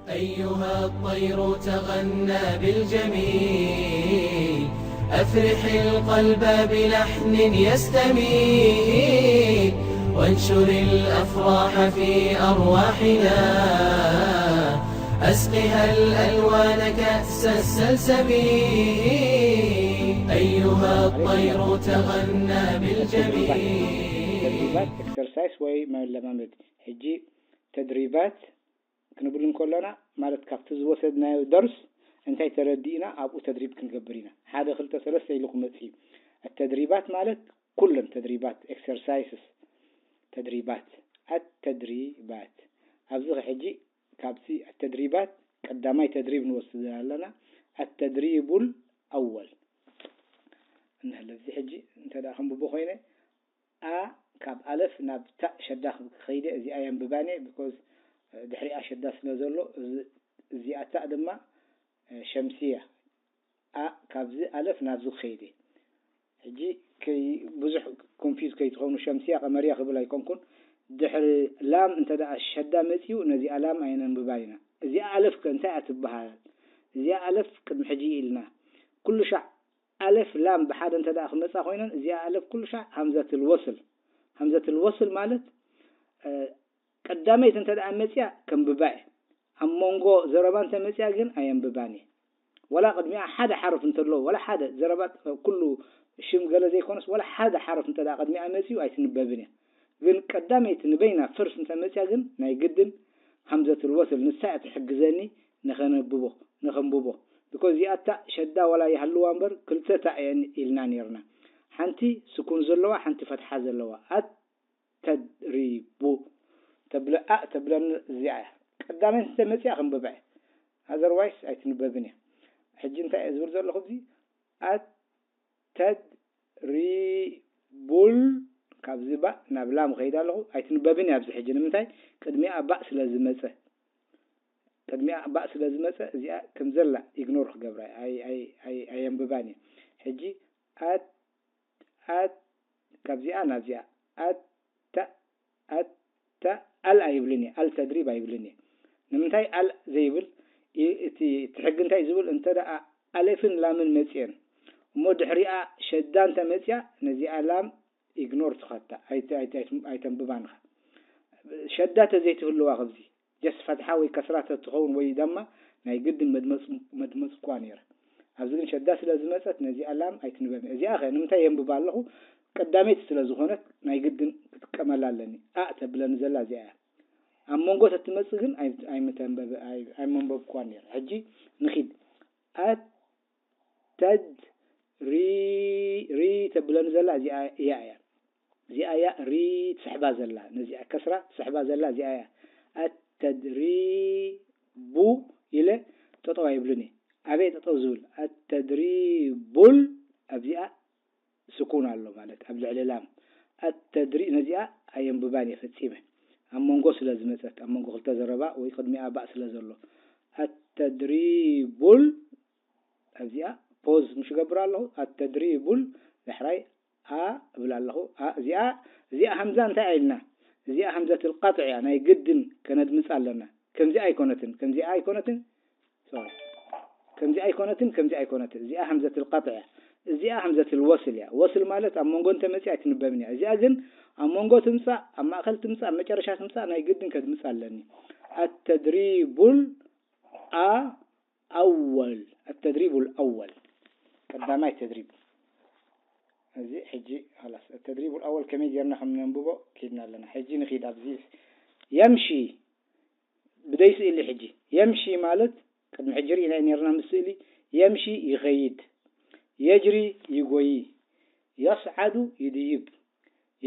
أيها الطير تغنى بالجميل، أفرح القلب بلحن يستميل، وانشر الأفراح في أرواحنا، أسقها الألوان كأس السلسبيل. أيها الطير تغنى بالجميل. ተድሪባት፣ ኤክሰርሳይስ ወይ መለማመድ። ሕጂ ተድሪባት ክንብል እንከለና ማለት ካብቲ ዝወሰድናዮ ደርስ እንታይ ተረዲእና ኣብኡ ተድሪብ ክንገብር ኢና። ሓደ ክልተ ሰለስተ ኢሉ ክመጽእ እዩ። ተድሪባት ማለት ኩለን ተድሪባት፣ ኤክሰርሳይስስ፣ ተድሪባት፣ ኣተድሪባት። ኣብዚ ሕጂ ካብቲ ኣተድሪባት ቀዳማይ ተድሪብ ንወስድ ኣለና። ኣተድሪቡል ኣወል እንህል። እዚ ሕጂ እንተ ደኣ ከንብቦ ኮይነ፣ ኣ ካብ ኣለፍ ናብ ታእ ሸዳ ክኸይደ እዚኣ የንብባን እየ። ቢኮዝ ድሕሪኣ ሸዳ ስለ ዘሎ፣ እዚ- እዚኣ ታእ ድማ ሸምስያ። ኣ ካብዚ ኣለፍ ናብዚ ክኸይድ እየ። ሕጂ ከይ- ብዙሕ ኮንፊዝ ከይትኾኑ፣ ሸምስያ ቀመርያ ክብል ኣይኮንኩን። ድሕሪ ላም እንተ ደኣ ሸዳ መጺኡ፣ ነዚኣ ላም ኣይነንብባን ኢና። እዚኣ ኣለፍ ከ እንታይ እያ ትበሃል? እዚኣ ኣለፍ ቅድሚ ሕጂ ኢልና ኩሉ ሻዕ ኣለፍ ላም ብሓደ እንተ ደኣ ክመጻ ኮይነን፣ እዚኣ ኣለፍ ኩሉ ሻዕ ሃምዘትል ወስል። ሃምዘትል ወስል ማለት እ፣ ቀዳመይቲ እንተ ደኣ መጺኣ ከንብባ እየ። ኣብ መንጎ ዘረባ እንተ መጺኣ ግን ኣየንብባን እየ። ወላ ቅድሚኣ ሓደ ሓርፍ እንተሎ፣ ወላ ሓደ ዘረባ ኩሉ ሽም ገለ ዘይኮነስ፣ ወላ ሓደ ሓርፍ እንተ ደኣ ቅድሚኣ መጺኡ ኣይትንበብን እያ። ግን ቀዳመይቲ ንበይና ፈርስ እንተ መጺኣ ግን ናይ ግድን ሃምዘትል ወስል ንሳ እያ ትሕግዘኒ ንኸነብቦ፣ ንኸንብቦ። ቢኮዝ እዚኣታ ሸዳ ዋላ ይሃልዋ እምበር ክልተ ታእ እየን ኢልና ኔርና። ሓንቲ ስኩን ዘለዋ፣ ሓንቲ ፈትሓ ዘለዋ። ኣተድሪቡ ተብለ፣ ኣእ ተብለኒ እዚኣ እያ። ቀዳመይቲ እንተ መጺኣ ክንብባ እየ። ኣዘርዋይስ ኣይትንበብን እያ። ሕጂ እንታይ እየ ዝብል ዘለኹ ኣብዚ? ኣተድሪቡል ካብዚ ባእ ናብ ላም ኸይድ ኣለኹ። ኣይትንበብን እያ ኣብዚ ሕጂ። ንምንታይ? ቅድሚኣ ባእ ስለ ዝመጸ። ቅድሚኣ ባእ ስለ ዝመጸ እዚኣ ከም ዘላ ኢግኖር ክገብራ እየ። ኣይ- ኣይ- ኣይ- ኣየንብባን እየ። ሕጂ ኣት- ኣት- ካብዚኣ ናብዚኣ ኣታ- ኣታ- ኣል ኣይብልን እየ። ኣል ተድሪብ ኣይብልን እየ። ንምንታይ ኣል ዘይብል? እ- እቲ እቲ ሕጊ እንታይ ዝብል? እንተ ደኣ ኣለፍን ላምን መጽየን እሞ ድሕሪኣ ሸዳ እንተ መጽያ ነዚኣ ላም ኢግኖር ትኸታ፣ ኣይት- ኣይት- ኣይት- ኣይተንብባን ኢኻ። ሸዳ ተዘይትህልዋ ኣብዚ ጀስት ፈትሓ ወይ ከስራ ተትኸውን ወይ ደማ ናይ ግድን መድመጽ- መድመጽኳ ነይረ። ኣብዚ ግን ሸዳ ስለ ዝመጸት ነዚኣ ላም ኣይትንበብን። እዚኣ ኸ ንምንታይ የንብባ ኣለኹ? ቀዳመይቲ ስለ ዝኾነት ናይ ግድን ክጥቀመላ ኣለኒ። ኣእ ተብለኒ ዘላ እዚኣ እያ። ኣብ መንጎ ተትመጽእ ግን ኣይ- ኣይምተንበበ- ኣይ- ኣይመንበብኳን ነይረ። ሕጂ ንኺድ። ኣተድሪ- ሪ ተብለኒ ዘላ እዚኣ እያ እያ። እዚኣ እያ ሪ ትስሕባ ዘላ። ነዚኣ ከስራ ትስሕባ ዘላ እዚኣ እያ። ኣተድሪቡ ኢለ ጠጠው ኣይብልን እየ። ኣበይ ጠጠው ዝብል? ኣተድሪቡል ኣብዚኣ ስኩን ኣሎ ማለት ኣብ ልዕሊ ላም። ኣተድሪ- ነዚኣ ኣየንብባን እየ ፈጺመ። ኣብ መንጎ ስለ ዝመጸት፣ ኣብ መንጎ ክልተ ዘረባ ወይ ቅድሚኣ ባእ ስለ ዘሎ። ኣተድሪቡል ኣብዚኣ ፖዝ ምሽ ገብር ኣለኹ። ኣተድሪቡል ዳሕራይ ኣ እብል ኣለኹ። ኣ- እዚኣ እዚኣ ሃምዛ እንታይ ኢልና? እዚኣ ሃምዘትል ቃጥዕ እያ። ናይ ግድን ከነድምጻ ኣለና። ከምዚኣ ኣይኮነትን፣ ከምዚኣ ኣይኮነትን። ሶሪ። ከምዚኣ ኣይኮነትን፣ ከምዚኣ ኣይኮነትን። እዚኣ ሃምዘትል ቃጥዕ እያ። እዚኣ ሃምዘትል ወስል እያ። ወስል ማለት ኣብ መንጎ እንተ መጺኣ ኣይትንበብን እያ። እዚኣ ግን ኣብ መንጎ ትምጻእ፣ ኣብ ማእከል ትምጻእ፣ ኣብ መጨረሻ ትምጻእ፣ ናይ ግድን ከድምጻ ኣለኒ። ኣተድሪቡል ኣ- ኣወል፣ ኣተድሪቡል ኣወል። ቀዳማይ ተድሪብ። እዚ ሕጂ ኸላስ ተድሪቡል ኣወል ከመይ ጌርና ከም ነንብቦ ኪድና ኣለና። ሕጂ ንኺድ ኣብዚ። የምሺ፣ ብደይ ስእሊ ሕጂ። የምሺ ማለት ቅድሚ ሕጂ ርኢና ኔርና ምስ ስእሊ። የምሺ ይኸይድ። የጅሪ ይጎዪ። የስዓዱ ይድይብ።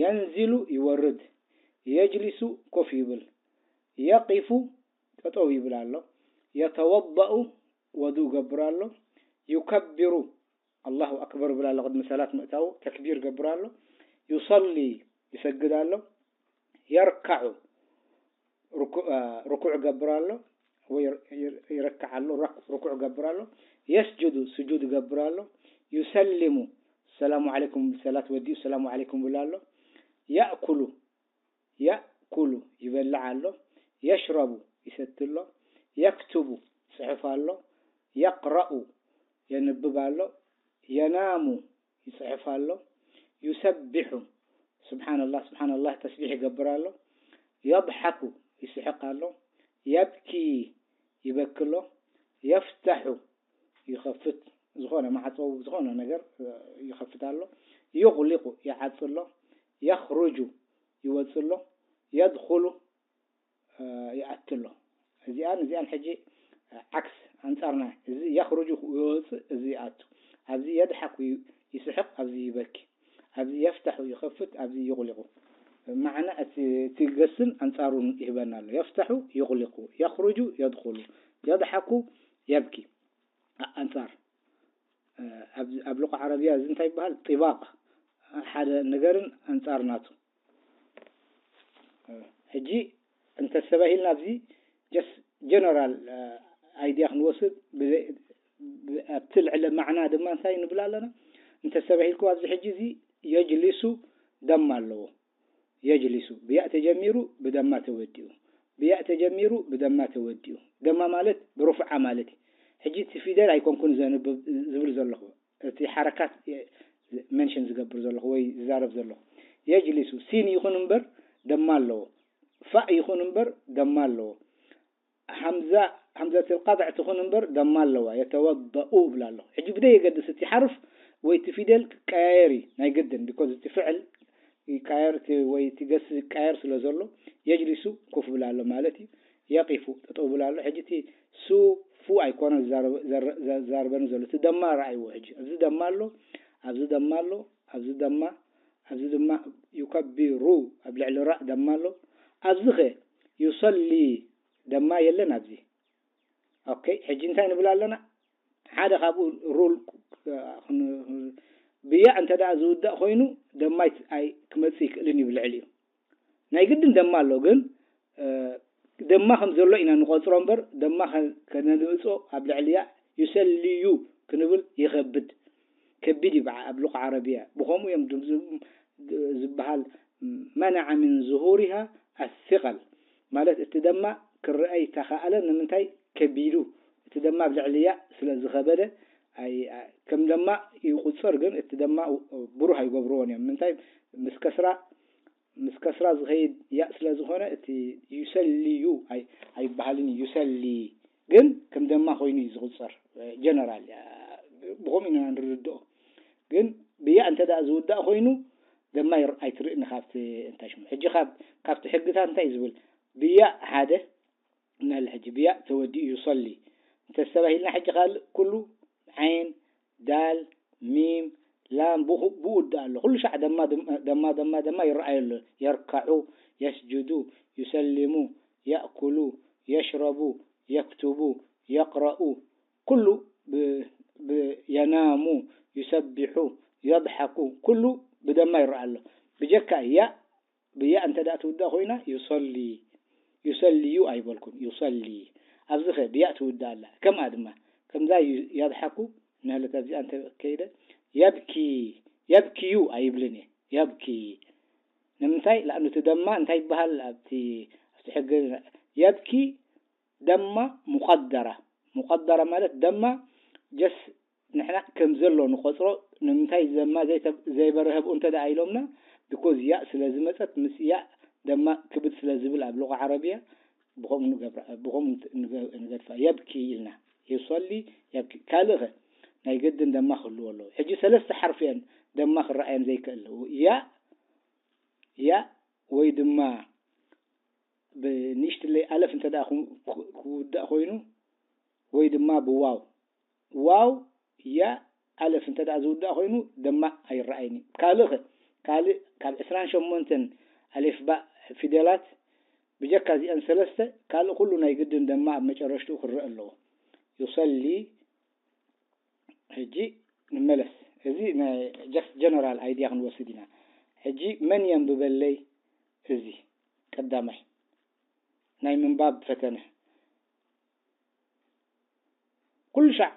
የንዚሉ ይወርድ። የጅሊሱ ኮፍ ይብል። የቂፉ ጠጠው ይብል ኣሎ። የተወደኡ ወዱእ ገብር ኣሎ። ዩከቢሩ ኣላሁ ኣክበር ይብል ኣሎ። ቅድሚ ሰላት ምእታዉ ተክቢር ገብር ኣሎ። ዩሰሊ ይሰግድ ኣሎ። የርካዑ ርኩዕ ገብር ኣሎ ወይ ይረክዕ ኣሎ፣ ርኩዕ ገብር ኣሎ። የስጁዱ ስጁድ ገብር ኣሎ። ዩሰሊሙ ሰላሙ ዓለይኩም፣ ሰላት ወዲኡ ሰላሙ ዓለይኩም ይብል ኣሎ። ያእኩሉ ያእኩሉ ይበልዕ ኣሎ። የሽረቡ ይሰቲ ኣሎ። የክቱቡ፣ ይጽሕፍ ኣሎ። የቅረኡ፣ የንብብ ኣሎ። የናሙ፣ ይጽሕፍ ኣሎ። ዩሰቢሑ፣ ስብሓንላህ፣ ስብሓንላህ፣ ተስቢሕ ይገብር ኣሎ። የድሓኩ፣ ይስሕቕ ኣሎ። የብኪ፣ ይበኪ ኣሎ። የፍታሑ፣ ይኸፍት፣ ዝኾነ ማዕጾ፣ ዝኾነ ነገር፣ እ፣ ይኸፍት ኣሎ። ዩቕሊቁ፣ ይዓጽ ኣሎ። የኽሩጁ፣ ይወጽእ ኣሎ። የድኹሉ፣ እ፣ ይኣቱ ኣሎ። እዚኣን፣ እዚኣን ሕጂ፣ እ፣ ዓክስ፣ ኣንጻርና። እዚ የኽሩጁ ይወጽእ፣ እዚ ይኣቱ። ኣብዚ የድሓኩ ዩ-፣ ይስሕቕ፣ ኣብዚ ይበኪ። ኣብዚ የፍታሑ ይኸፍት፣ ኣብዚ ይቑሊቑ። ማዕና እቲ፣ እቲ ገስን ኣንጻሩን ይህበና ኣሎ። የፍታሑ ይቑሊቁ፣ የኽሩጁ የድኹሉ፣ የድሓኩ የብኪ። ኣ-፣ ኣንጻር፣ እ፣ ኣብ፣ ኣብ ሉቃ ዓረብያ እዚ እንታይ ይበሃል? ጢባቕ፣ ሓደ ነገርን ኣንጻር ናቱ። እ፣ ሕጂ እንተሰባሂልና ኣብዚ just general፣ እ፣ idea ክንወስድ፣ ብዘይ-፣ ብ-፣ ኣብቲ ልዕሊ ማዕና ድማ እንታይ ንብል ኣለና? እንተሰባሂልኩም ኣብዚ ሕጂ እዚ የጅሊሱ ደማ ኣለዎ። የጅሊሱ ብያእ ተጀሚሩ ብደማ ተወዲኡ፣ ብያእ ተጀሚሩ ብደማ ተወዲኡ። ደማ ማለት ብሩፍዓ ማለት እዩ። ሕጂ እቲ ፊደል ኣይኮንኩን ዘንብብ ዝብል ዘለኹ፣ እቲ ሓረካት ሜንሽን ዝገብር ዘለኹ ወይ ዝዛረብ ዘለኹ። የጅሊሱ ሲን ይኹን እምበር ደማ ኣለዎ፣ ፋእ ይኹን እምበር ደማ ኣለዎ። ሃምዛ፣ ሃምዘት ልቀጥዕ ትኹን እምበር ደማ ኣለዋ። የተወደኡ እብል ኣለኹ። ሕጂ ብደይ የገድስ፣ እቲ ሓርፍ ወይ እቲ ፊደል ክቀያየር እዩ ናይ ግድን፣ ቢኮዝ እቲ ፍዕል ይቀያየር፣ እቲ ወይ እቲ ገስ ይቀያየር ስለ ዘሎ፣ የጅሊሱ ኮፍ ብል ኣሎ ማለት እዩ። የቂፉ ጠጠው ብል ኣሎ። ሕጂ እቲ ሱ ፉ ኣይኮነን ዝዛረበ-፣ ዘረ-፣ ዘ-፣ ዘዛርበኒ ዘሎ፣ እቲ ደማ ረኣይዎ። ሕጂ ኣብዚ ደማ ኣሎ፣ ኣብዚ ደማ ኣሎ፣ ኣብዚ ደማ፣ ኣብዚ ድማ ዩከቢሩ፣ ኣብ ልዕሊ ራእ ደማ ኣሎ። ኣብዚ ኸ ዩሰሊ ደማ የለን ኣብዚ። ኦኬ፣ ሕጂ እንታይ ንብል ኣለና? ሓደ ካብኡ ሩል፣ ብያእ እንተ ደኣ ዝውዳእ ኮይኑ ደማ ኣይ-፣ ክመጽእ ይክእልን እዩ ብልዕሊኡ። ናይ ግድን ደማ ኣሎ፣ ግን፣ እ፣ ደማ ከም ዘሎ ኢና ንቆጽሮ እምበር፣ ደማ ከ-፣ ከነምጾ ኣብ ልዕሊ ያእ ዩሰልዩ ክንብል ይኸብድ፣ ከቢድ እዩ ብዓ-፣ ኣብ ሉቃ ዓረብያ። ብኸምኡ እዮም ድም-፣ ዝ-፣ ዝበሃል፣ መነዐ ምን ዙሁሪሃ ኣስቀል፣ ማለት እቲ ደማ ክረኣይ ተኻኣለ። ንምንታይ? ከቢዱ፣ እቲ ደማ ኣብ ልዕሊ ያእ ስለ ዝኸበደ፣ ኣይ-፣ ኣ-፣ ከም ደማ ይቁጸር፣ ግን እቲ ደማ ብሩህ ኣይገብርዎን እዮም። ምንታይ? ምስ ከስራ፣ ምስ ከስራ ዝኸይድ ያእ ስለ ዝኾነ፣ እቲ ዩሰልዩ ኣይ-፣ ኣይበሃልን እዩ። ዩሰሊ ግን ከም ደማ ኮይኑ እዩ ዝቁጸር። ጀነራል፣ ያ-፣ ብኸምኡ ኢና ንርድኦ። ግን ብያእ እንተ ደኣ ዝውዳእ ኮይኑ፣ ደማ ይር-፣ ኣይትርእን ካብቲ እንታይ ሽሙ። ሕጂ ካብ፣ ካብቲ ሕግታት እንታይ እዩ ዝብል? ብያእ ሓደ፣ ንሕል ሕጂ ብያእ ተወዲኡ ዩሰሊ እንተስተባሂልና፣ ሕጂ ካልእ ኩሉ ዓይን፣ ዳል፣ ሚም፣ ላም ብኡ-፣ ብኡ ይውዳእ ኣሎ። ኩሉ ሻዕ ደማ፣ ደማ፣ ደማ፣ ደማ ይረኣይ ኣሎ። የርከዑ፣ የስጁዱ፣ ዩሰሊሙ፣ የእኩሉ፣ የሽረቡ፣ የክቱቡ፣ የቅረኡ፣ ኩሉ ብ-፣ ብ-፣ የናሙ፣ ዩሰቢሑ፣ የድሓኩ፣ ኩሉ ብደማ ይረኣ ኣሎ። ብጀካ ያእ፣ ብያእ እንተ ደኣ ትውዳእ ኮይና፣ ዩሰሊ፣ ዩሰልዩ ኣይበልኩን፣ ዩሰሊ። ኣብዚ ኸ ብያእ ትውዳእ ኣላ። ከምኣ ድማ፣ ከምዛ ዩ-፣ የድሓኩ፣ ንህለት ኣብዚኣ እንተ ከይደ፣ የብኪ፣ የብኪዩ ኣይብልን እየ። የብኪ። ንምንታይ? ለኣኑ እቲ ደማ እንታይ ይበሃል? ኣብቲ፣ ኣብቲ ሕጊ የብኪ ደማ ሙቐደራ። ሙቐደራ ማለት ደማ ጀስ ንሕና ከም ዘሎ ንቆጽሮ። ንምንታይ ደማ ዘይተ-፣ ዘይበርሀ ብኡ እንተ ደኣ ኢሎምና? ቢኮዝ ያእ ስለ ዝመጸት፣ ምስ ያእ ደማ ክብድ ስለ ዝብል ኣብ ሉቃ ዓረብያ ብኸምኡ ንገብራ፣ ብኸምኡ ንት-፣ ንገ-፣ ንገድፋ። የብኪ ኢልና። ዩሰሊ፣ የብኪ። ካልእ ኸ? ናይ ግድን ደማ ክህልዎ ኣለዎ። ሕጂ ሰለስተ ሓርፊ እየን ደማ ክረኣየን ዘይክእል። ያእ፣ ያእ ወይ ድማ ብንእሽትለይ ኣለፍ እንተ ደኣ ክው-፣ ክው-፣ ክውዳእ ኮይኑ፣ ወይ ድማ ብዋው። ዋው፣ ያእ፣ ኣለፍ እንተ ደኣ ዝውዳእ ኮይኑ፣ ደማ ኣይረኣይን እዩ። ካልእ ኸ? ካልእ ካብ ዕስራን ሸሞንተን ኣሌፍባእ ፊደላት፣ ብጀካ እዚኣን ሰለስተ፣ ካልእ ኩሉ ናይ ግድን ደማ ኣብ መጨረሽትኡ ክረአ ኣለዎ። ዩሰሊ፣ ሕጂ ንመለስ። እዚ ናይ ጀስት ጀነራል ኣይድያ ክንወስድ ኢና። ሕጂ መን የንብበለይ? እዚ ቀዳማይ ናይ ምንባብ ፈተነ። ኩሉ ሻዕ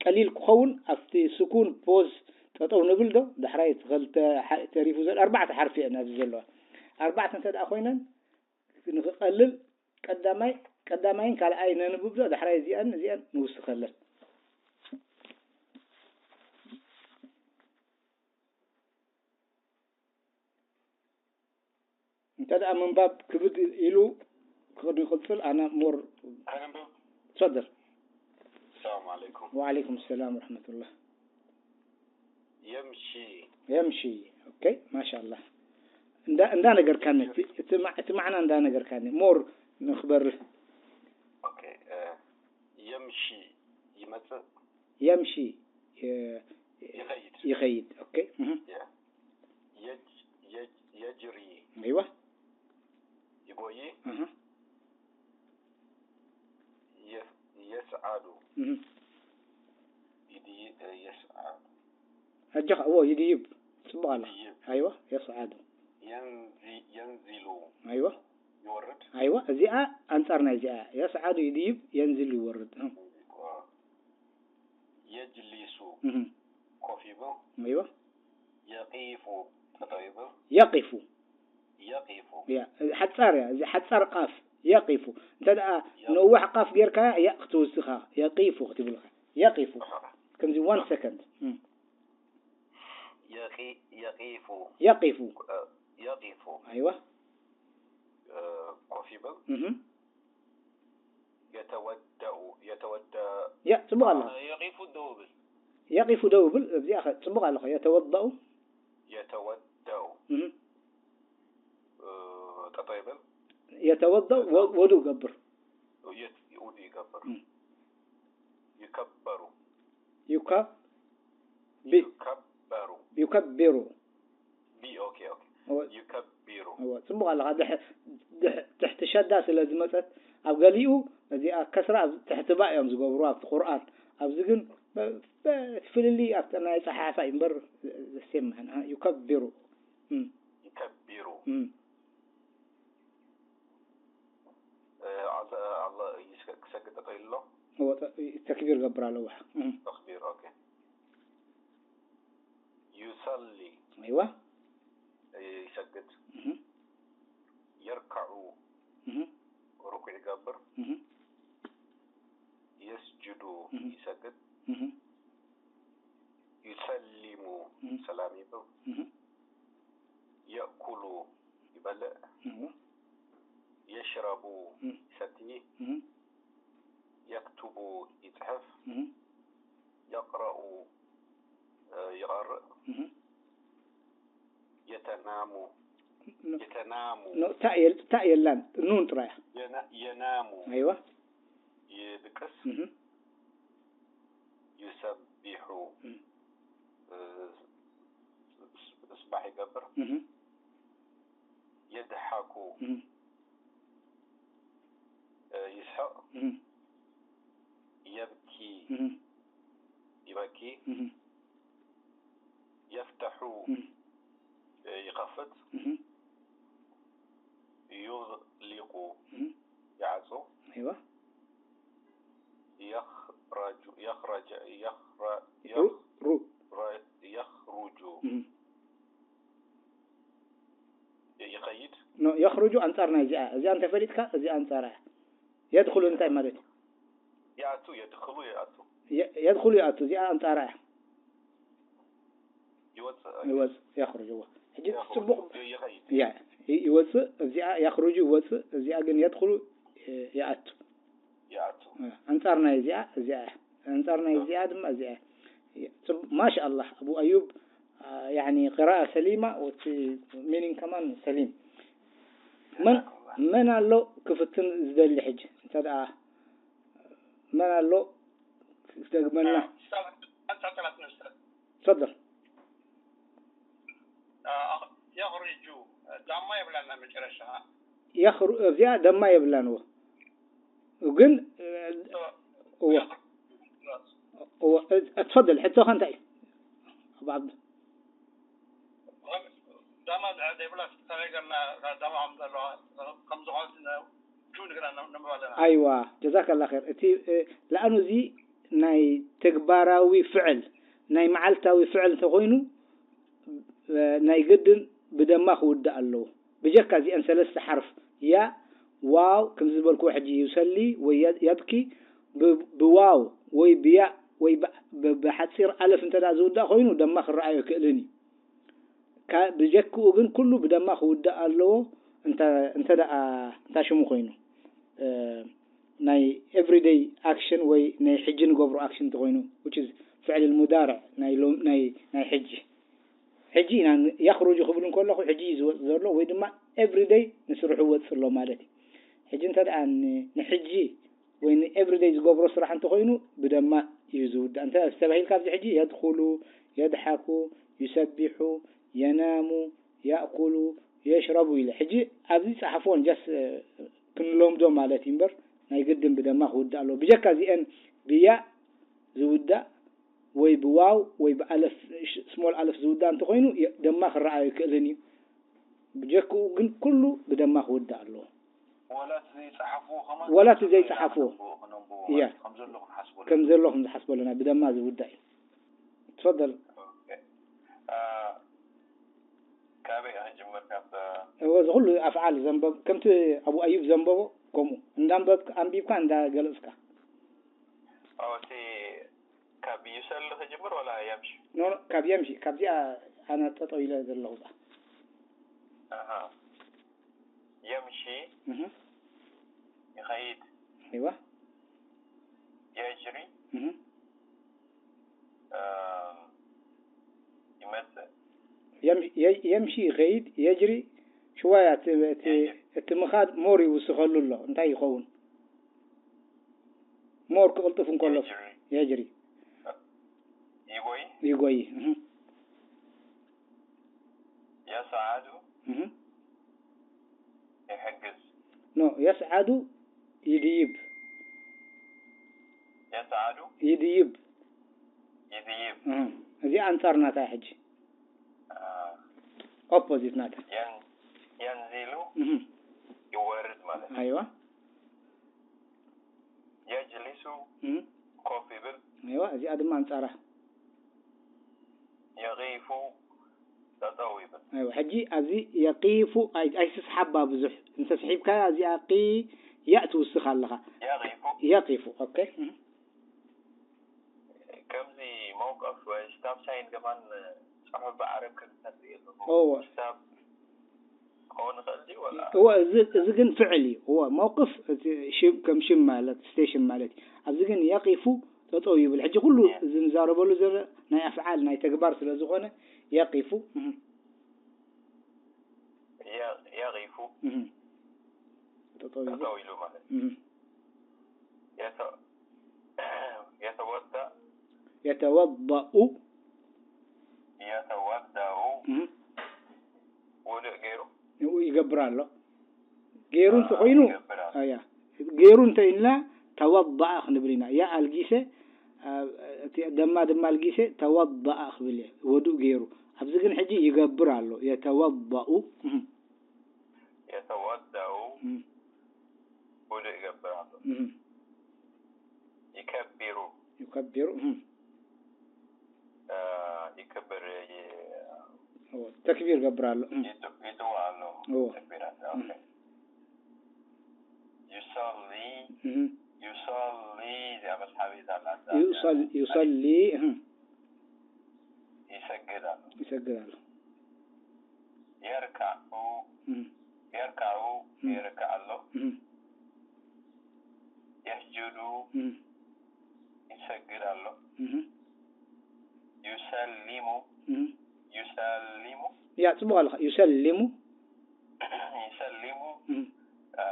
ቀሊል ክኸውን ኣብቲ ስኩን ፖዝ ጠጠው ንብል ዶ? ዳሕራይ እቲ ኸልተ ሓ-፣ ተሪፉ ዘሎ ኣርባዕተ ሓርፊ እየን ኣብዚ ዘለዋ። ኣርባዕተ እንተ ደኣ ኮይነን ንኽቐልል ቀዳማይ ቀዳማይን ካልኣይ ነንብብ ዶ፣ ዳሕራይ እዚኣን እዚኣን ንውስኸለን። እንተ ደኣ ምንባብ ክብድ ኢሉ ክቕድሚ ይቕጽል፣ ኣነ ሞር ኣይንንብብ። ትፈደል። ሰላም ዓለይኩም። ወዓለይኩም ሰላም ወረሕመቱላህ። የምሺ። የምሺ። ኦኬ፣ ማሻአላህ። እንዳ እንዳ ነገርካኒ፣ እቲ እቲ ማ- እቲ ማዕና እንዳ ነገርካኒ ሞር ንኽበርህ። ኦኬ፣ እ፣ የምሺ ይመጽእ። የምሺ የ- ይኸይድ። ይኸይድ። ኦኬ። እህ። የ- የጅ- የጅ- የጅሪ። አይዋ። ይጎይ። እህ። የ- የስዓዱ። እህ። ይድይ- እ፣ የስዓዱ። ኣጆኻ፣ እዎ፣ ይድይብ። ጽቡቕ ኣላ። ይድይብ። ኣይዋ፣ የስዓዱ። የንዚ- የንዚሉ። ኣይዋ። ይወርድ። ኣይዋ፣ እዚኣ ኣንጻር ናይ እዚኣ። የስዓዱ ይድይብ፣ የንዚሉ ይወርድ። እህ። የጅሊሱ። እህ። ኮፍ ይብል። ኣይዋ። የቂፉ ጠጠው ይብል። የቂፉ። የቂፉ። ያ፣ ሓጻር እያ፣ እዚ ሓጻር ቃፍ። የቂፉ። እንተ ደኣ የቂፉ። ነዋሕ ቃፍ ጌርካ፣ ያ ክትውስኻ። የቂፉ ክትብልካ። የቂፉ። ኣሃ። ከምዚ ዋን ኣሃ። ሰከንድ። እም። የቂ- የቂፉ። የቂፉ። እ፣ የቂፉ። ኣይዋ። እ፣ ኮፍ ይብል። እህ። የተወደኡ፣ የተወደ- ያ፣ ጽቡቕ ኣለኻ። የቂፉ ደው ብል። የቂፉ ደው ብል፣ እዚኣ ኸ ጽቡቕ ኣለኻ። የተወደኡ። የተወደኡ። እህ። እ፣ ጠጠው ይብል። የተወደኡ ወ- ወዱ ገብር። የት- ውዱ ይገብር። እም። ይከበሩ። ዩካ- ቢ- ይከበሩ። ዩከቢሩ። ቢ፣ ኦኬ፣ ኦኬ። እወ። ዩከቢሩ። እወ፣ ጽቡቕ ኣለኻ። ድሕ- ድሕ- ትሕቲ ሸዳ ስለ ዝመጸት፣ ኣብ ገሊኡ እዚኣ ከስራ ኣብ ትሕቲ ባእ እዮም ዝገብሩ ኣብቲ ቁርኣን። ኣብዚ ግን በ- በ- እቲ ፍልልይ ኣብቲ ናይ ጸሓሓፋ እዩ እምበር ዘሴም ማዕና። ዩከቢሩ። እም። ይከቢሩ። እም። እ፣ ኣለ- ኣለ- ይስገ- ክሰግድ ጠጠው ኢሉ ኣሎ። እወ፣ ተ- ተክቢር ገብር ኣለዎ። እም። ተክቢር፣ ኦኬ። ዩሰሊ። ኣይዋ። ይሰግድ። እህ። የርካዑ። እህ። ርኩዕ ይገብር። እህ። የስጁዱ። እህ። ይሰግድ። እህ። ዩሰሊሙ። እህ። ሰላም ይብል። እህ። የእኩሉ። ይበልዕ። እህ። የሽረቡ። እህ። ይሰቲ። እህ። የክቱቡ። ይጽሕፍ። እህ። የቅረኡ። እ፣ ይቐርእ። እህ። የተናሙ። ኖ- የተናሙ። ኖ፣ ታእ የል- ታእ የላን፣ ኑን ጥራይ። የና- የናሙ። ኣይዋ። ይድቅስ። እህ። ዩሰቢሑ። እህ። እ፣ ስ- ስባሕ ይገብር። እህ። የድሓኩ። እህ። እ፣ ይስሕቕ። እህ። የብኪ። እህ። ይበኪ። እህ። የፍተሑ። እህ። እ፣ ይኸፍት። እህ። ዩግሊቁ። እህ። ይዓጹ። ኣይዋ። የኽረጁ። የኽረጀ- የኽረ- ሩ- ሩ- የኽረ- የኽሩጁ። እህ። ይ- ይኸይድ። ኖ፣ የኽሩጁ ኣንጻር ናይ እዚኣ። እዚኣ እንተፈሊጥካ፣ እዚኣ ኣንጻራ እያ። የድኹሉ እንታይ ማለት እዩ? ይኣቱ፣ የድኽሉ ይኣቱ። የ- የድኹሉ ይኣቱ፣ እዚኣ ኣንጻራ እያ። ይወጽእ። ይወጽእ፣ የኽሩጁ። እዋ። ሕጂ የኽሩጁ፣ ጽቡቕ። ይ- ይኸይድ። ያ፣ ይ- ይወጽእ፣ እዚኣ የኽሩጁ ይወጽእ፣ እዚኣ ግን የድኹሉ፣ እ፣ ይኣቱ። ይኣቱ። እ፣ ኣንጻር ናይ እዚኣ፣ እዚኣ እያ። ኣንጻር ናይ እዚኣ ድማ እዚኣ እያ። ጽቡ-፣ ማሻኣላህ፣ ኣቡ ኣዩብ፣ ኣ፣ ያኒ ቅራኣ ሰሊማ፣ ወቲ ሚኒንግ ከማን ሰሊም። መን፣ ጀዛከላህ። መን ኣሎ ክፍትን ዝደሊ ሕጂ? እንተ ደኣ መን ኣሎ ክደግመልና? ተፈደል። የኽሩጁ፣ ዳማ የብላና መጨረሻ። የኽሩ-፣ እዚኣ ደማ የብላን። እወ። ግን፣ እ፣ እወ። እወ፣ እ፣ ትፈደል፣ ሕቶኻ እንታይ እዩ? ኣቡ ዓብዱ። ዳማ ዘይብላ ተረጋና፣ ዳማ ከም ዘለዋ፣ ከም ዝኾነት ን-፣ ጁ ንግራ ነ-፣ ነንብባ ኣለና። ኣይዋ፣ ጀዛከላ ኸይር። እቲ፣ እ፣ ለኣኑ እዚ ናይ ተግባራዊ ፍዕል፣ ናይ መዓልታዊ ፍዕል እንተኾይኑ፣ እ፣ ናይ ግድን ብደማ ክውዳእ ኣለዎ። ብጀካ እዚአን ሰለስተ ሓርፍ፣ ያ፣ ዋው ከም ዝበልክዎ ሕጂ ዩሰሊ ወይ የ- የብኪ ብ- ብዋው ወይ ብያእ ወይ ብ- ብ- ብሓፂር ኣለፍ እንተ ደኣ ዝውዳእ ኮይኑ ደማ ክረኣዮ ኣይክእልን እዩ። ካ- ብጀክኡ ግን ኩሉ ብደማ ክውዳእ ኣለዎ። እንተ እንተ ደኣ እንታ ሽሙ ኮይኑ እ፣ ናይ ኤቭሪደይ ኣክሽን ወይ ናይ ሕጂ ንገብሮ ኣክሽን እንተኮይኑ which is ፍዕል ሙዳርዕ ናይ ሎም ናይ ናይ ሕጂ ሕጂ ኢና ን- የኽሩጁ ክብል እንከለኹ ሕጂ እዩ ዝወፅእ ዘሎ ወይ ድማ ኤቭሪደይ ንስርሑ ይወፅእ ኣሎ ማለት እዩ። ሕጂ እንተ ደኣ ን- ንሕጂ ወይ ንኤቭሪደይ ዝገብሮ ስራሕ እንተኮይኑ ብደማ እዩ ዝውዳእ። እንተ ተባሂልካ ኣብዚ ሕጂ የድኹሉ፣ የድሓኩ፣ ዩሰቢሑ፣ የናሙ፣ ያእኩሉ፣ የሽረቡ ኢለ ሕጂ ኣብዚ ጸሓፍዎን just ክንለምዶ ማለት እዩ እምበር ናይ ግድን ብደማ ክውዳእ ኣለዎ። ብጀካ እዚአን ብያእ ዝውዳእ ወይ ብዋው ወይ ብኣለፍ small ኣለፍ ዝውዳእ እንተኮይኑ የ- ደማ ክረኣዮ ኣይክእልን እዩ። ብጀክኡ ግን ኩሉ ብደማ ክውዳእ ኣለዎ። ወላ እቲ ዘይጸሓፍዎ ከማን ወላ እቲ ዘይጸሓፍዎ። ከነንብቦ እያ። ከም ዘሎ ክንሓስቦ ከም ዘለኹም ዝሓስበሉና ብደማ ዝውዳእ እዩ። ትፈደል። አ፣ ካበይ ክጅምር? ካብ እወ እዚ ኩሉ ኣፍዓል ዘንበብ ከምቲ ኣቡ ኣዩብ ዘንበቦ ከምኡ እንዳንበብካ ኣንቢብካ እንዳገለጽካ ኦ፣ እቲ ካብ ዩሰሊ ክጅምር ወላ የምሺ? ኖ ኖ፣ ካብ የምሺ ካብዚኣ ኣነ ጠጠው ኢለ ዘለኹ እዛ ኣሃ። የምሺ እህ ይኸይድ እይዋ የጅሪ እህ እም፣ ይመጽእ የም- የ- የምሺ ይኸይድ የጅሪ ሽዋያ እቲ እቲ- እቲ ምኻድ ሞር ይውስኸሉ ኣሎ እንታይ ይኸውን ሞር ክቕልጥፍ እንከሎ የጅሪ የጅሪ ይጎይ ይጎይ እህ የሰዓዱ እህ ይሕግዝ ኖ የስዓዱ ይድይብ የሰዓዱ ይድይብ ይድይብ እህ እዚ ኣንጻር ናታ ሕጂ አ፣ ኦፖዚት ናታ የን- የንዚሉ እህ ይወርድ ማለት እዩ። ኣይዋ የጅሊሱ እህ ኮፍ ይብል። ኣይዋ እዚኣ ድማ ኣንጻራ የቂፉ ጠጠው ይብል። ኣይዋ ሕጂ ኣብዚ የቂፉ ኣይ- ኣይትስሓባ ብዙሕ እንተስሒብካያ እዚኣ ቂ ያእ ትውስኽ ኣለኻ የቂፉ የቂፉ ኦኬ እህ ከምዚ መውቀፍ ወይ ስታፕ ሳይን ከማን ጽሑፍ ብዓረብ ክንተርኢ ኣለዎ። እወ። ስታፕ ክኸውን ይኽእል ድዩ ወላ? እወ እዚ እዚ ግን ፍዕል እዩ እወ መውቅፍ እቲ ሽም ከም ሽም ማለት ስቴሽን ማለት እዩ ኣብዚ ግን የቂፉ ጠጠው ይብል ሕጂ ኩሉ እዚ ንዛረበሉ ዘሎ ናይ ኣፍዓል ናይ ተግባር ስለ ዝኾነ የቂፉ እህ፣ የ- የቂፉ እህ። ጠጠው ይብል ጠጠው ኢሉ ማለት እህ። የተ- የተወዳ የተወضኡ የተወዳኡ እህ። ውዱእ ገይሩ ይገብር ኣሎ ገይሩ እንተኮይኑ ይገብር ኣሎ። ኣያ ገይሩ እንተ ኢልና ተወضኣ ክንብል ኢና ያ ኣልጊሰ ኣ፣ እቲ ደማ ድማ ኣልጊሰ ተወضኣ ክብል እየ ወዱእ ገይሩ ኣብዚ ግን ሕጂ ይገብር ኣሎ የተወضኡ እህ፣ የተወዳኡ እህ፣ ውዱእ ይገብር ኣሎ። እህ፣ ይከቢሩ ይከቢሩ እህ፣ አ፣ ይክብር ይ- እዎ፣ ተክቢር ይገብር ኣሎ እህ፣ ይጥ- ይጥዋ ኣሎ። እዎ። ተክቢር ኣሎ። ኦኬ። ዩሰሊ እህ፣ ዩሰሊ እዚኣ መስሓቢት ኣላ። ዩሰል- ዩሰሊ እህ፣ ይሰግድ ኣሎ። ይሰግድ ኣሎ የርካዑ እህ፣ የርካዑ እህ። ይርካዕ ኣሎ። እህ፣ የስጁዱ እህ፣ ይሰግድ ኣሎ። እህ፣ ዩሰሊሙ እህ። ዩሰሊሙ ያ ጽቡቕ ኣለኻ ዩሰሊሙ ይሰሊሙ እህ፣ አ፣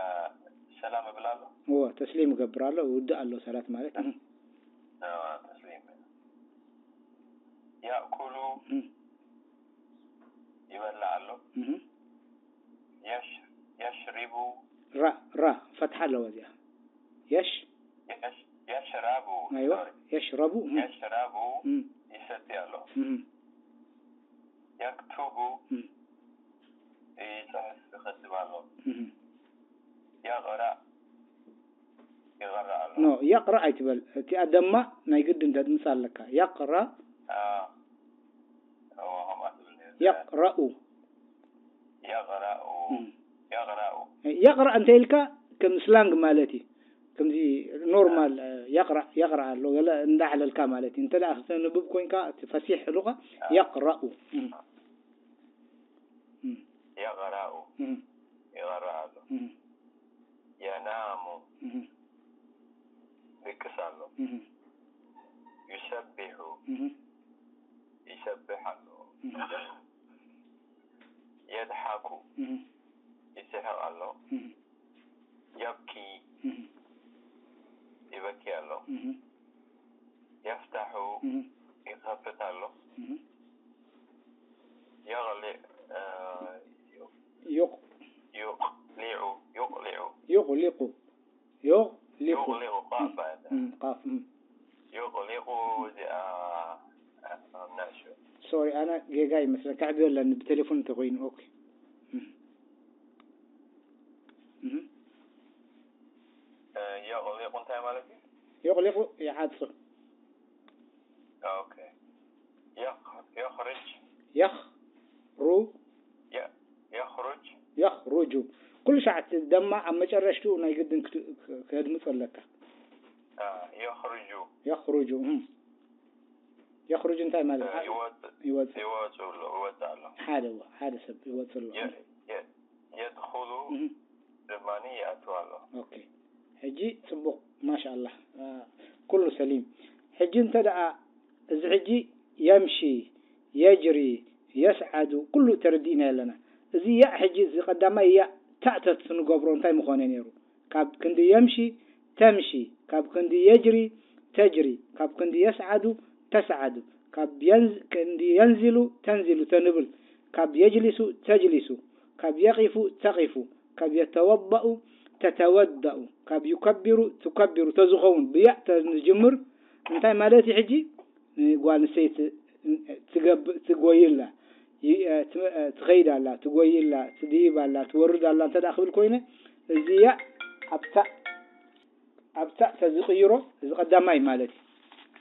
ሰላም እብል ኣሎ። እዎ ተስሊም ይገብር ኣሎ ውድእ ኣሎ ሰላት ማለት እህ፣ አ፣ ተስሊም ያእኩሉ እህ፣ ይበልዕ ኣሎ። እህ። የሽ- የሽሪቡ ራ ራ ፈትሓ ኣለዋ እዚኣ የሽ የሽ- የሽራቡ ኣይዋ ሶሪ። የሽረቡ እህ፣ የሽራቡ እህ፣ ይሰቲ ኣሎ። እህ፣ የክቱቡ እህ፣ ይጽሕፍ ይኸትብ ኣሎ። እህ። የቕራ ይቐራ ኣሎ። ኖ የቕራ ኣይትበል እቲኣ ደማ ናይ ግድን ተድምፃ ኣለካ የቕራ አ፣ እዎ፣ ከምኣ ትብል ነይሩ። የቕረኡ የቕራኡ እህ። የቕራኡ የቕራ እንተ ኢልካ ከም ስላንግ ማለት እዩ። ከምዚ ኖርማል፣ እ፣ የቕራእ፣ የቕራእ ኣሎ፣ ገለ እንዳዕለልካ ማለት እዩ። እንተ ደኣ ክተንብብ ኮንካ፣ እቲ ፈሲሕ ኢሉኻ፣ የቕራኡ። እም። እም። የቕራኡ። እም። ይቐርእ ኣሎ። እም። የናሙ። እም። ድቅስ ኣሎ። እም። ዩሰቢሑ። እም። ይሰብሕ ኣሎ። እም። የድሓኩ። እም። ይስሕቕ ኣሎ። እም። የብኪ። እም። ይበኪ ኣሎ። እም። የፍታሑ። እም። ይኸፍት ኣሎ። እም። የቕሊ-፣ እ፣ ዩ-፣ ዩቕ-፣ ዩቕሊዑ። ዩቕሊዑ። ዩቕሊቑ። ዮቕ ሊቁ። ዩቕሊቑ ቃፍ ኣለ። እም፣ ቃፍ፣ እም። ዩቕሊቑ እዚኣ፣ I'm not sure። ሶሪ፣ ኣነ ጌጋ ይመስለኒ፣ ከዕብዮ ኣለኒ ብቴሌፎን እንተኾይኑ። ኦኬ። እም። እም። እ፣ ዩቕሊቑ እንታይ ማለት እዩ? ዩቕሊቑ ይዓጹ። ኦኬ። የኽ-፣ የኽርጅ። የኽ-፣ ሩ-፣ የ-፣ የኽሩጅ። የኽሩጁ። ኩሉ ሻዕ እቲ ደማ ኣብ መጨረሽትኡ ናይ ግድን ክት-፣ ክ-፣ ከድምጾ ኣለካ። አ፣ የኽሩጁ። የኽሩጁ፣ እም። የኽሩጁ እንታይ ማለት እ፣ እዩ? ይወጽእ፣ ይወጽእ። ይወጽእ ኣሎ፣ ይወጽእ ኣሎ። ሓደ፣ ሓደ ሰብ ይወጽእ ኣሎ። የ-፣ የ-፣ የድኹሉ እም። ድማኒ ይኣቱ ኣሎ። ኦኬ። ሕጂ ጽቡቕ፣ ማሻኣላህ፣ አ፣ ኩሉ ሰሊም። ሕጂ እንተ ደኣ እዚ ሕጂ የምሺ፣ የጅሪ፣ የስዓዱ፣ ኩሉ ተረዲእና ኣለና። እዚ ያእ ሕጂ፣ እዚ ቀዳማይ ያእ ታእተት ንገብሮ እንታይ ምኾነ ነይሩ? ካብ ክንዲ የምሺ፣ ተምሺ፣ ካብ ክንዲ የጅሪ፣ ተጅሪ፣ ካብ ክንዲ የስዓዱ፣ ተስዓዱ፣ ካብ የንዝ-፣ ክንዲ የንዚሉ፣ ተንዚሉ፣ ተንብል፣ ካብ የጅሊሱ፣ ተጅሊሱ፣ ካብ የቂፉ፣ ተቂፉ፣ ካብ የተወበኡ፣ ተተወደኡ፣ ካብ ዩከቢሩ፣ ትከቢሩ፣ ተዝኸውን ብያእ ተዝጅምር እንታይ ማለት እዩ? ሕጂ ንጓል ኣንስተይቲ ትገብ-፣ ትጎይላ፣ ይ-፣ እ፣ ትመ-፣ እ፣ ትኸይድ ኣላ፣ ትጎይላ፣ ትድይብ ኣላ፣ ትወርድ ኣላ እንተ ደኣ ክብል ኮይነ፣ እዚ ያእ ኣብታ፣ ኣብታ ተዝቕይሮ፣ እዚ ቀዳማይ ማለት እዩ።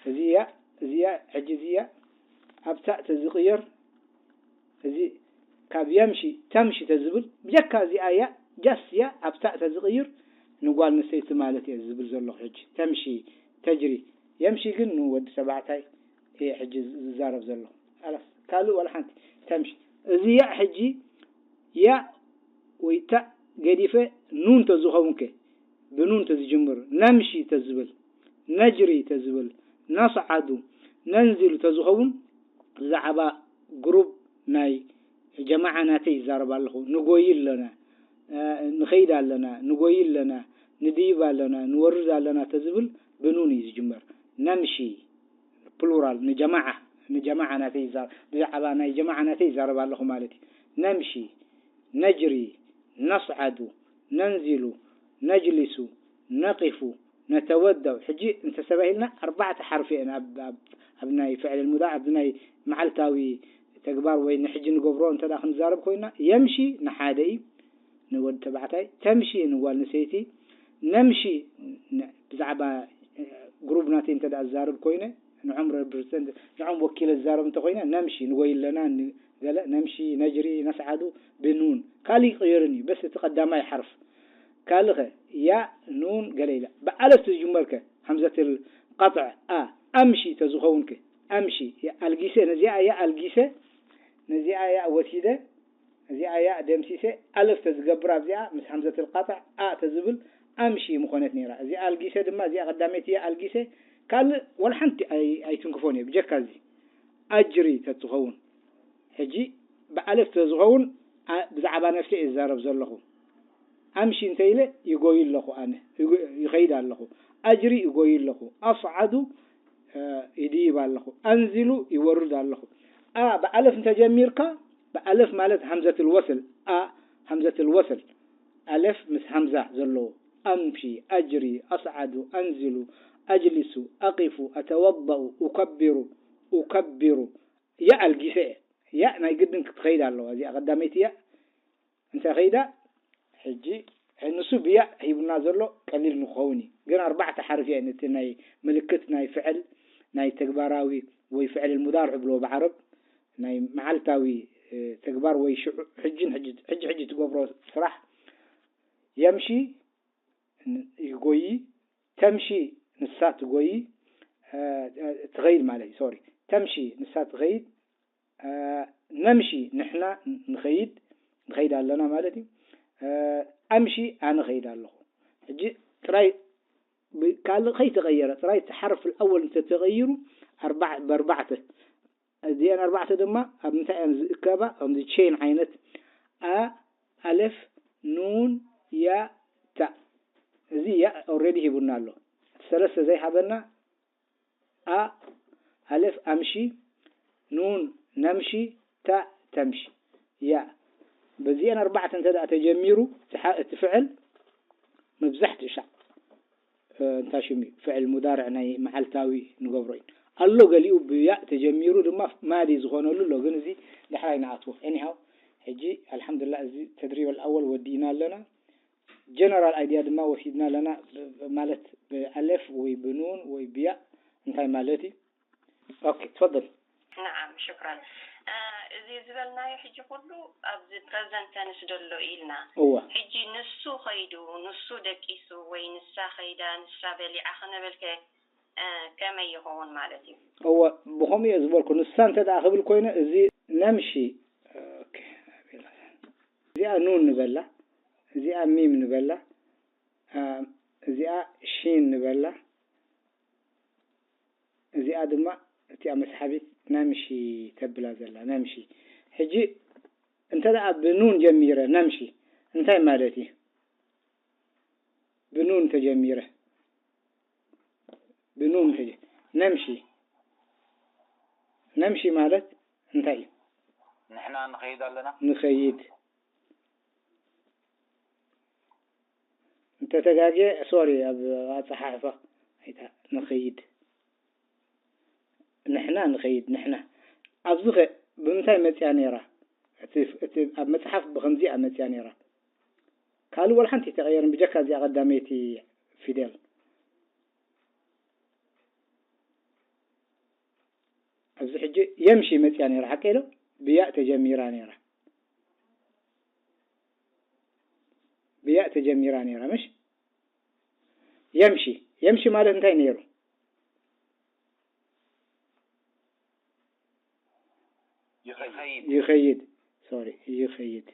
እዚ ያእ፣ እዚ ያእ፣ ሕጂ እዚ ያእ ኣብታ ተዝቕየር፣ እዚ ካብ የምሺ ተምሺ ተዝብል፣ ብጀካ እዚኣ ያእ፣ ጃስ ያእ ኣብታ ተዝቕይር ንጓል ኣንስተይቲ ማለት እየ ዝብል ዘለኹ ሕጂ። ተምሺ፣ ተጅሪ። የምሺ ግን ንወዲ ተባዕታይ እየ ሕጂ ዝዛረብ ዘለኹ። ኻላስ፣ ካልእ ዋላ ሓንቲ። ተምሺ። እዚ ያእ ሕጂ፣ ያእ ወይ ታእ ገዲፈ ኑን ተዝኸውን ከ? ብኑን ተዝጅምር፣ ነምሺ ተዝብል፣ ነጅሪ ተዝብል፣ ነስዓዱ፣ ነንዚሉ ተዝኸውን፣ ብዛዕባ ግሩፕ ናይ ጀማዓ ናተይ ይዛረብ ኣለኹ። ንጎይ ኣለና፣ እ፣ ንኸይድ ኣለና፣ ንጎይ ኣለና፣ ንድይብ ኣለና፣ ንወርድ ኣለና ተዝብል ብኑን እዩ ዝጅመር። ነምሺ፣ ፕሉራል፣ ንጀማዓ፣ ንጀማዓ ናተይ ይዛ-፣ ብዛዕባ ናይ ጀማዓ ናተይ ይዛረብ ኣለኹ ማለት እዩ። ነምሺ፣ ነጅሪ፣ ነስዓዱ፣ ነንዚሉ፣ ነጅሊሱ፣ ነቂፉ፣ ነተወደው። ሕጂ እንተሰባሂልና ኣርባዕተ ሓርፊ እየን ኣብ፣ ኣብ፣ ኣብ ናይ ፍዕል ሙዳዕ፣ ኣብ ናይ መዓልታዊ ተግባር ወይ ንሕጂ ንገብሮ እንተ ደኣ ክንዛረብ ኮይና፣ የምሺ ንሓደ እዩ፣ ንወዲ ተባዕታይ፣ ተምሺ ንጓል ኣንስተይቲ፣ ነምሺ ን-፣ ብዛዕባ፣ እ፣ ግሩፕ ናተይ እንተ ደኣ ዝዛረብ ኮይነ፣ ንዖም ረብርዘንት-፣ ንዖም ወኪለ ዝዛረብ እንተኾይነ፣ ነምሺ ንጎይ ኣለና፣ ን-፣ ገለ፣ ነምሺ፣ ነጅሪ፣ ነስዓዱ፣ ብኑን። ካልእ ይቕየርን እዩ፣ በስ እቲ ቀዳማይ ሓርፍ። ካልእ ኸ፣ ያ፣ ኑን፣ ገለ ኢላ። ብኣለፍ ዝጅመር ከ፣ ሀምዘትል ቀጥዕ፣ ኣ፣ ኣምሺ ተዝኸውን ከ፣ ኣምሺ፣ ያ፣ ኣልጊሰ፣ ነዚኣ ያ ኣልጊሰ፣ ነዚኣ ያ ወሲደ፣ እዚኣ ያ ደምሲሰ፣ ኣለፍ ተዝገብር ኣብዚኣ፣ ምስ ሀምዘትል ቀጥዕ፣ ኣ ተዝብል፣ ኣምሺ ምኾነት ነይራ። እዚኣ ኣልጊሰ ድማ፣ እዚኣ ቀዳመይቲ ያ ኣልጊሰ፣ ካልእ ወላ ሓንቲ ኣይ-፣ ኣይትንክፎን እየ፣ ብጀካ እዚ። ኣጅሪ ተትኸውን። ሕጂ ብኣለፍ ተዝኸውን፣ ኣ-፣ ብዛዕባ ነፍሰይ እየ ዝዛረብ ዘለኹ። ኣምሺ እንተ ኢለ ይጎይ ኣለኹ ኣነ፣ ይጎ-፣ ይኸይድ ኣለኹ። ኣጅሪ ይጎይ ኣለኹ። ኣስዓዱ፣ እ፣ ይድይብ ኣለኹ። ኣንዚሉ ይወርድ ኣለኹ። ኣ፣ ብኣለፍ እንተ ጀሚርካ፣ ብኣለፍ ማለት ሀምዘትል ወስል፣ ኣ፣ ሀምዘትል ወስል። ኣለፍ ምስ ሀምዛ ዘለዎ። ኣምሺ፣ ኣጅሪ፣ ኣስዓዱ፣ ኣንዚሉ፣ ኣጅሊሱ፣ ኣቂፉ፣ ኣተወደኡ፣ ኡከቢሩ፣ ኡከቢሩ። ያ ኣልጊሰ እየ። ያ ናይ ግድን ክትኸይድ ኣለዋ። እዚኣ ቀዳመይቲ ያ እንተ ኸይዳ፣ ሕጂ፣ ሕጂ ንሱ ብያእ ሂቡና ዘሎ ቀሊል ንክኸውን እዩ። ግን ኣርባዕተ ሓርፊ እየን፣ እቲ ናይ ምልክት ናይ ፍዕል፣ ናይ ተግባራዊ ወይ ፍዕል ሙዳርዕ ብሎ ብዓረብ፣ ናይ መዓልታዊ፣ እ፣ ተግባር ወይ ሽዑ፣ ሕጅን ሕጂ፣ ሕጂ፣ ሕጂ ትገብሮ ስራሕ። የምሺ፣ ይጎይ፣ ተምሺ ንሳ ትጎይ፣ ትኸይድ ማለት እዩ። ሶሪ፣ ተምሺ ንሳ ትኸይድ፣ ነምሺ ንሕና ንኸይድ ንኸይድ ኣለና ማለት እዩ። ኣምሺ ኣነ ኸይድ ኣለኹ። ሕጂ ጥራይ ካልእ ከይተቐየረ፣ ጥራይ እቲ ሓርፍ ኣወል እንተተቐይሩ ብኣርባዕተ፣ እዚአን ኣርባዕተ ድማ ኣብ ምንታይ እየን ዝእከባ? ከምዚ ቼን ዓይነት፣ ኣ፣ ኣለፍ፣ ኑን፣ ያ፣ ታ። እዚ ያ ኦልሬዲ ሂቡና ኣሎ። እቲ ሰለስተ ዘይሃበና፣ ኣ፣ ኣለፍ፣ ኣምሺ፣ ኑን፣ ነምሺ፣ ታ፣ ተምሺ። ያ። በዚአን ኣርባዕተ እንተ ደኣ ተጀሚሩ፣ እቲ ፍዕል መብዛሕትኡ ሻዕ እንታይ ሽሙ እዩ፣ ፍዕል ሙዳርዕ ናይ መዓልታዊ ንገብሮ እዩ። ኣሎ ገሊኡ ብያእ ተጀሚሩ ድማ ማዲ ዝኾነሉ ኣሎ፣ ግን እዚ ዳሕራይ ንኣትዎ። ኤኒሃው፣ ሕጂ ኣልሓምዱላ፣ እዚ ተድሪብ ኣልኣወል ወዲእና ኣለና። ጀነራል ኣይድያ ድማ ወሲድና ኣለና፣ ማለት ብኣለፍ ወይ ብኑን ወይ ብያእ እንታይ ማለት እዩ። ኦኬ፣ ትፈደል። نعم شكرا. እዚ ዝበልናዮ ሕጂ ኩሉ ኣብዚ ፕረዘንት ተንስ ደሎ ኢልና። እወ። ሕጂ ንሱ ኸይዱ፣ ንሱ ደቂሱ ወይ ንሳ ኸይዳ፣ ንሳ በሊዓ ኸነበልከ ከመይ ይኸውን ማለት እዩ? እወ፣ ብኸምኡ እየ ዝበልኩ። ንሳ እንተ ደኣ ክብል ኮይነ፣ እዚ ነምሺ፣ ኦኬ፣ እዚኣ ኑን ንበላ፣ እዚኣ ሚም ንበላ፣ እዚኣ ሺን ንበላ፣ እዚኣ ድማ እቲኣ መስሓቢት ናምሺ ተብላ ዘላ ናምሺ። ሕጂ እንተ ደኣ ብኑን ጀሚረ ናምሺ እንታይ ማለት እዩ? ብኑን ተጀሚረ፣ ብኑን ተጀ-፣ ነምሺ፣ ነምሺ ማለት እንታይ እዩ? ንሕና ንኸይድ ኣለና። ንኸይድ። እንተተጋግየ ሶሪ ኣብ ኣጸሓሕፋ ኣይታ ንኸይድ ንሕና ንኸይድ ንሕና ኣብዚ ኸ ብምንታይ መጽያ ነይራ? እቲ እቲ ኣብ መጽሓፍ ብኸምዚኣ መጽያ ነይራ። ካልእ ወላ ሓንቲ ተቐየርን ብጀካ እዚኣ ቀዳመይቲ ፊደል። ኣብዚ ሕጂ የምሺ መጽያ ነይራ ሓቀይ ዶ? ብያእ ተጀሚራ ነይራ። ብያእ ተጀሚራ ነይራ ምሽ? የምሺ የምሺ ማለት እንታይ ነይሩ? ይኸይድ ሶሪ ይኸይድ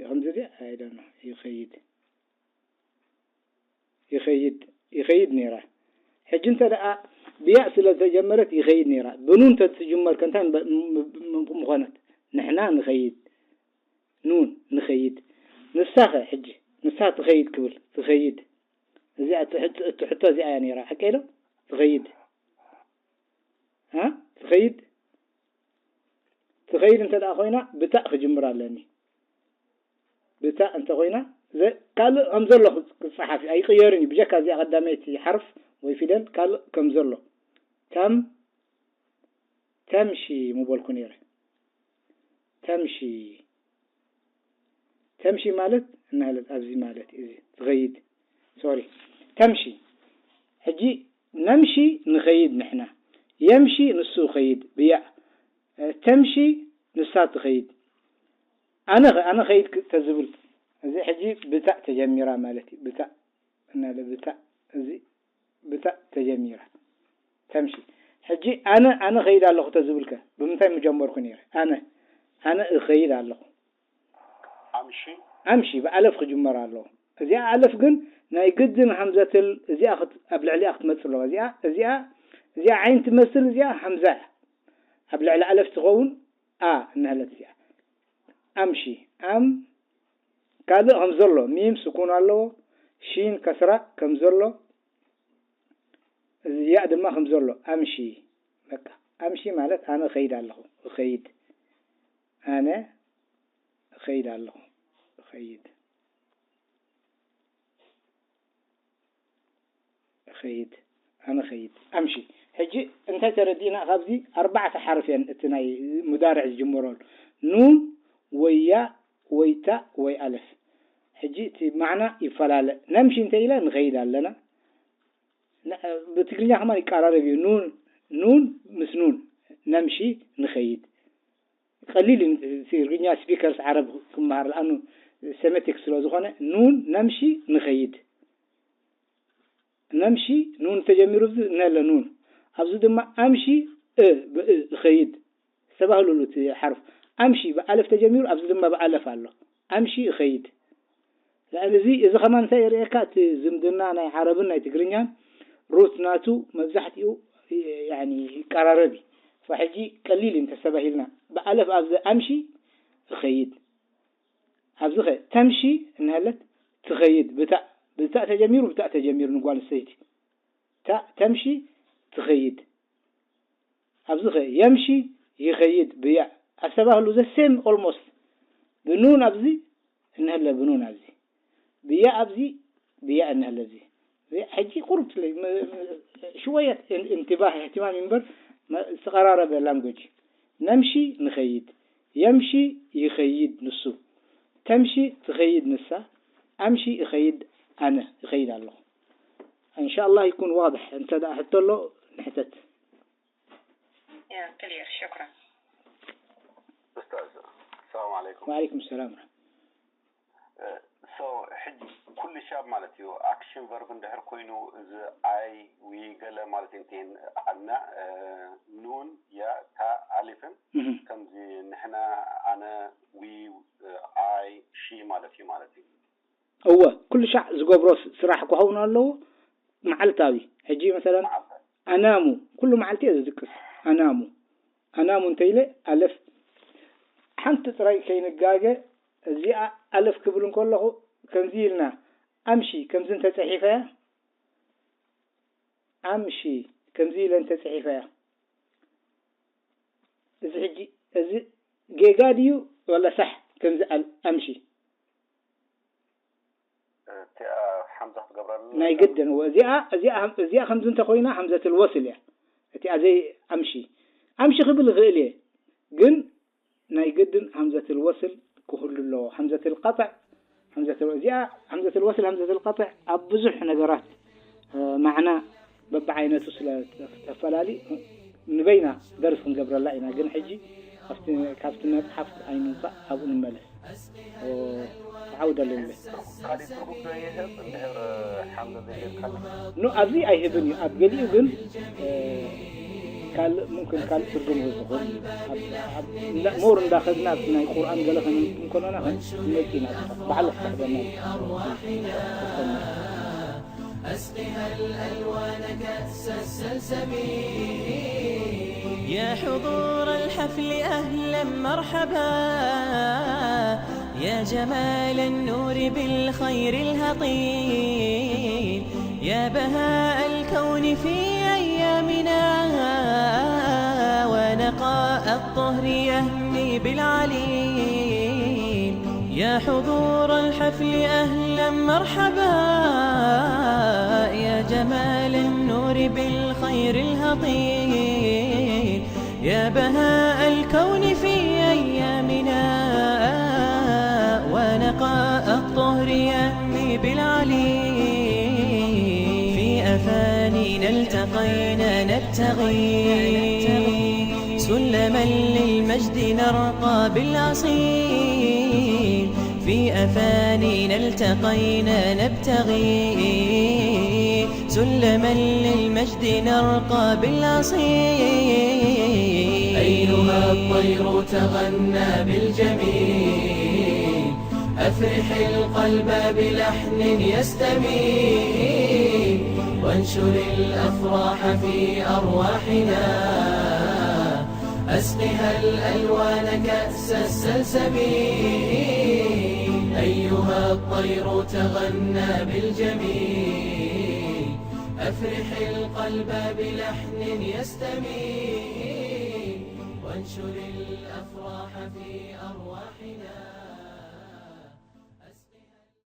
ከምዚ ድያ ኣይደኖ ይኸይድ ይኸይድ ይኸይድ ነይራ። ሕጂ እንተ ደኣ ብያእ ስለ ዝተጀመረት ይኸይድ ነይራ። ብኑን እንተ ትጅመር ከ እንታይ ምኾነት? ንሕና ንኸይድ ኑን ንኸይድ። ንሳኸ ሕጂ ንሳ ትኸይድ ክብል ትኸይድ። እዚኣ እቲ ሕቶ እዚኣ እያ ነይራ። ሓቀይ ዶ? ትኸይድ እ ትኸይድ ትኸይድ እንተ ደኣ ኮይና ብታእ ክጅምር ኣለኒ። ብታእ እንተ ኮይና ካልእ ከም ዘሎ ክጸሓፍ እዩ። ኣይቅየርን እዩ። ብጀካ እዚኣ ቀዳመይቲ ሓርፍ ወይ ፊደል ካልእ ከም ዘሎ ከም ተምሺ ምበልኩ ነይረ። ተምሺ ተምሺ ማለት እናለት ኣብዚ ማለት እዚ ትኸይድ ሶሪ ተምሺ ሕጂ ነምሺ ንኸይድ ንሕና የምሺ ንሱ ኸይድ ብያእ ተምሺ ንሳ ትኸይድ ኣነ ኣነ ኸይድ ተዝብል እዚ ሕጂ ብታእ ተጀሚራ ማለት እዩ ብታእ እናለ ብታእ እዚ ብታእ ተጀሚራ ተምሺ ሕጂ ኣነ ኣነ ኸይድ ኣለኹ ተዝብልከ ብምንታይ ምጀመርኩ ነይረ ኣነ ኣነ እኸይድ ኣለኹ ኣምሺ ኣምሺ ብኣለፍ ክጅመር ኣለዎ እዚኣ ኣለፍ ግን ናይ ግድን ሃምዘትል እዚኣ ኣብ ልዕሊኣ ክትመፅእ ኣለዋ እዚኣ እዚኣ እዚኣ ዓይን ትመስል እዚኣ ሃምዛ እያ ኣብ ልዕሊ ኣለፍ ትኸውን ኣ እናሃለት እዚኣ ኣምሺ ኣም ካልእ ከም ዘሎ ሚም ስኩን ኣለዎ ሺን ከስራ ከም ዘሎ እዚ ያእ ድማ ከም ዘሎ ኣምሺ በቃ ኣምሺ ማለት ኣነ እኸይድ ኣለኹ እኸይድ ኣነ እኸይድ ኣለኹ እኸይድ እኸይድ ኣነ እኸይድ ኣምሺ ሕጂ እንታይ ተረዲእና ካብዚ ኣርባዕተ ሓርፍ እየን እቲ ናይ ሙዳርዕ ዝጅምረሉ ኑን ወይ ያእ ወይ ታእ ወይ ኣለፍ ሕጂ እቲ ማዕና ይፈላለ ነምሺ እንተ ኢለ ንኸይድ ኣለና ብትግርኛ ከማን ይቀራረብ እዩ ኑን ኑን ምስ ኑን ነምሺ ንኸይድ ቀሊል እዩ ትግርኛ ስፒከርስ ዓረብ ክመሃር ለኣኑ ሴሜቲክ ስለ ዝኾነ ኑን ነምሺ ንኸይድ። ነምሺ ኑን ተጀሚሩ ኣብዚ እነለ ኑን። ኣብዚ ድማ ኣምሺ እ ብእ እኸይድ ዝተባህሉሉ እቲ ሓርፍ። ኣምሺ ብኣለፍ ተጀሚሩ ኣብዚ ድማ ብኣለፍ ኣሎ። ኣምሺ እኸይድ። ልዕሊ እዚ፣ እዚ ከማን እንታይ የርእየካ? እቲ ዝምድና ናይ ዓረብን ናይ ትግርኛን ሩት ናቱ መብዛሕትኡ ያኒ ይቀራረብ እዩ። ፈሕጂ ቀሊል እዩ እንተስተባሂልና። ብኣለፍ ኣብዚ ኣምሺ እኸይድ። ኣብዚ ኸ ተምሺ እንሀለት ትኸይድ። ብታእ፣ ብታእ ተጀሚሩ፣ ብታእ ተጀሚሩ ንጓል ኣንስተይቲ። ታእ ተምሺ ትኸይድ። ኣብዚ ኸ የምሺ ይኸይድ ብያእ። ኣስተባህሉ the same almost። ብኑን ኣብዚ እንሀለ ብኑን ኣብዚ። ብያእ ኣብዚ ብያእ እንሀለ ኣብዚ። እዚ ሕጂ ቁሩብ ትለይ፣ ም-፣ ም-፣ ሽወየት እን-፣ እንትባህ እህትማም እምበር፣ መ-፣ ዝተቐራረበ ላንጎጅ። ነምሺ ንኸይድ። የምሺ ይኸይድ ንሱ። ተምሺ ትኸይድ ንሳ። ኣምሺ እኸይድ ኣነ። እኸይድ ኣለኹ። እንሻላህ ይኩን ዋድሕ። እንተ ደኣ ሕቶ ኣሎ፣ ንሕተት። يا كلير، شكرا. ኡስታዝ፣ ሰላም ዓለይኩም። ወዓለይኩም ሰላም። ሶ ሕጂ ኩሉ ሻብ ማለት እዩ ኣክሽን ቨርብ እንድሕር ኮይኑ እዚ ኣይ ዊ ገለ ማለት እንትን ኣልና ኑን ያ ታ ኣሊፍን እህ። ከምዚ ንሕና ኣነ ዊ ኣይ ሺ ማለት እዩ ማለት እዩ። እወ፣ ኩሉ ሻዕ ዝገብሮ ስ-፣ ስራሕ ክኸውን ኣለዎ። መዓልታዊ። ሕጂ መሰለን ኣናሙ፣ ኩሉ መዓልቲ እየ ዝድቅስ። ኣናሙ። ኣናሙ እንተ ኢለ ኣለፍ ሓንቲ ጥራይ ከይንጋገ፣ እዚኣ ኣለፍ ክብል እንከለኹ ከምዚ ኢልና፣ ኣምሺ ከምዚ እንተጸሒፈያ፣ ኣምሺ ከምዚ ኢለ እንተጸሒፈያ፣ እዚ ሕጂ፣ እዚ ጌጋ ድዩ ወላ ሳሕ? ከምዚ ኣል-፣ ኣምሺ። እቲኣ ሓምዛ ክትገብረልና ናይ ግድን፣ እወ፣ እዚኣ፣ እዚኣ፣ እዚኣ ከምዚ እንተኾይና ሓምዘትል ወስል እያ። እቲኣ ዘይ ኣምሺ። ኣምሺ ክብል እኽእል እየ፣ ግን ናይ ግድን ሃምዘትል ወስል ክህሉ ኣለዎ። ሃምዘትል ቀጥዕ፣ ሃምዘትል፣ እዚኣ ሃምዘትል ወስል፣ ሃምዘትል ቀጥዕ ኣብ ብዙሕ ነገራት፣ እ፣ ማዕና በብዓይነቱ ስለ ተፈላሊ ንበይና ደርስ ክንገብረላ ኢና። ግን ሕጂ ኣብቲ፣ ካብቲ መጽሓፍ ኣይንውጻእ፣ ኣብኡ ንመለስ። ኦ፣ ተዓውደ ለይለ። ካሊእ ትርጉም ዶ ይህብ እንድሕር ሓምዘ ዘይገርካልና? ኖ፣ ኣብዚ ኣይህብን እዩ። ኣብ ገሊኡ ግን፣ እ፣ ካልእ፣ ሙምክን ካልእ ትርጉም ዝኸውን እዩ። ኣብ፣ ኣብ፣ እንዳ-፣ ሞር እንዳኸድና ኣብቲ ናይ ቁርኣን ገለ ክንብል እንከለና ክንመጽእ ኢና። ባዕሉ ክስሕበና እዩ። يا حضور الحفل أهلا مرحبا، يا جمال النور بالخير الهطيل، يا بهاء الكون في أيامنا، ونقاء الطهر يهمي بالعليل. يا حضور الحفل أهلا مرحبا، يا جمال النور بالخير الهطيل، يا بهاء الكون في أيامنا، ونقاء الطهر يهمي بالعليل. في أفانينا التقينا نبتغي سلما للمجد نرقى بالأصيل. في أفانينا التقينا نبتغي سلما للمجد نرقى بالأصيل. أيها الطير تغنى بالجميل، أفرح القلب بلحن يستميل، وانشر الأفراح في أرواحنا، أسقها الألوان كأس السلسبيل. أيها الطير تغنى بالجميل، أفرح القلب بلحن يستميل، وانشر الأفراح في أرواحنا.